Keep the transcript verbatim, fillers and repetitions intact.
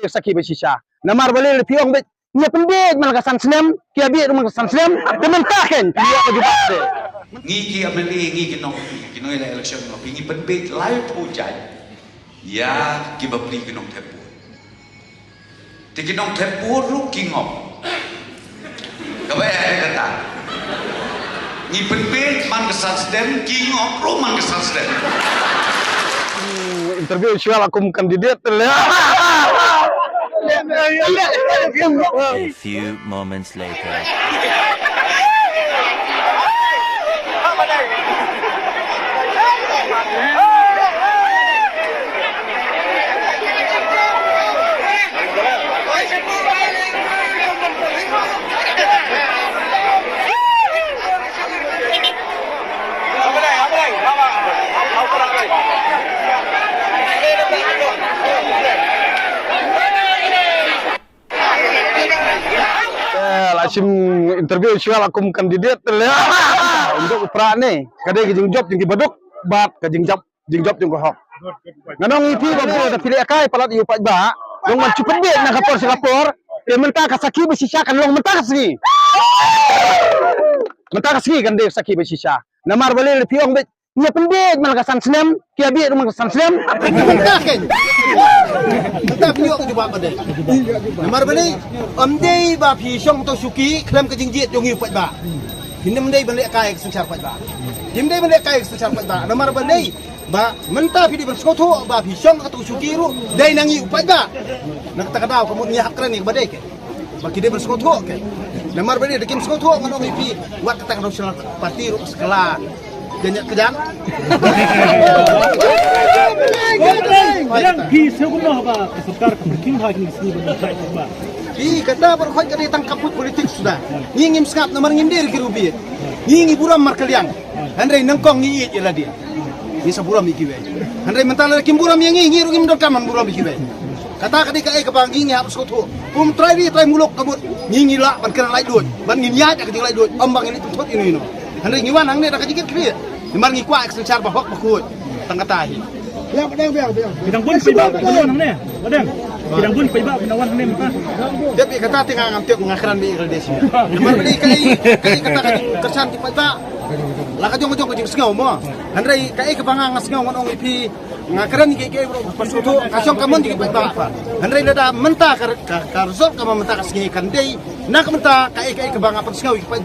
Sakhi ba shisha. Namar balei phi ong beit, ngi pynbeit man ka san snem, ki ïa beit man ka san snem, te mynta kein phi ïoh ka jubab te. Ngi ki M L A, ngi ki nong, ki nong ïa election, ngi pynbeit laiphew jait ïa ki bapli ki nongthep vote. Te ki nongthep vote ruh ki ngop. Kaba ïa kata, ngi pynbeit man ka san snem, ki ngop ruh man ka san snem. Hmm, interview shuwa la kum candidate te le. A few moments later. Eh, la shim interview shuwa la kum candidate te le. Unjuk u pra ne. Ka dei ka jingjop jong ki baduk bad ka jingjop, jingjop jong ka hok. Nga ong ïa phi ba bun da phi leh kai palat ïa u paidbah. Long ban shu pynbeit na ka por sha ka por. Te mynta ka sakhi ba shisha kan long mynta ka sngi. Mynta ka sngi kan dei sakhi ba shisha. Namar balei phi ong beit, ngi pynbeit man ka san snem, ki ïa beit man ka san snem. Mynta kein. Mynta phi ïoh ka jubab ba dei. Namar balei, ym dei ba phi shong to shuki khlem ka jingjied jong ngi u paidbah. Phim dei ban leh kai ka synshar paidbah. Phim dei ban leh kai ka synshar paidbah. Namar balei, ba mynta phi dei ban sngewthuh ba phi shong ka to shuki ruh dei na ngi u paidbah. Na kata ka daw ka mut ngi hap kren ïa kaba dei kein. Ba ki dei ban sngewthuh kein. Namar balei da kim sngewthuh ngan ong ïa phi, wat kata ka National Party ruh skla. Janyak kejang. Yang phi sngewthuh ba ka sorkar ka pynkhih ha kine ki sngi ba. Phi kata baroh ka dei tang ka put politik suda. Ngi ngim sngap namar ngim dei ki rubiet. Ngi ngi burom markylliang. Hynrei nyngkong ngi ïeit ïa lade. Ngi sa burom ïa kiwei. Hynrei mynta lada kim burom ïa ngi, ngi ruh ngim donkam ban burom ïa kiwei. Kata ka dei kaei kaba ngi ngi hap sngewthuh. Kum trai ri trai muluk ka mut ngi ngi lah ban kren laitluid, ban ngin ïaid ïa ka jinglaitluid, ym ba ngin leit pynthut ïano ïano. Hynrei ngi wan hangne da ka jingkitkhlieh. Namar ngi kwah ka synshar ba hok ba khuid. Tang kata hi. Biang, biang, biang, biang. Ki dang bun paidbah ba wan hangne. Ba dang. Ki dang bun paidbah ba wan hangne mynta. Dep ïa kata te nga ngam tip, nga kren beit ïa ka dei shi. Namar ba dei kaei, kaei kata ka jingkyrshan ki paidbah. La ka jong ka jong ka jingsngew mo. Hynrei kaei kaba nga nga sngew ngan ong ïa phi, nga kren ïa kiei kiei baroh ba sngewthuh, ka shong ka mon jong ki paidbah pat. Hynrei lada mynta ka, ka, ka result ka ma mynta ka sngi kan dei na ka mynta kaei kaei kaba nga pynsngew ïa ki paidbah.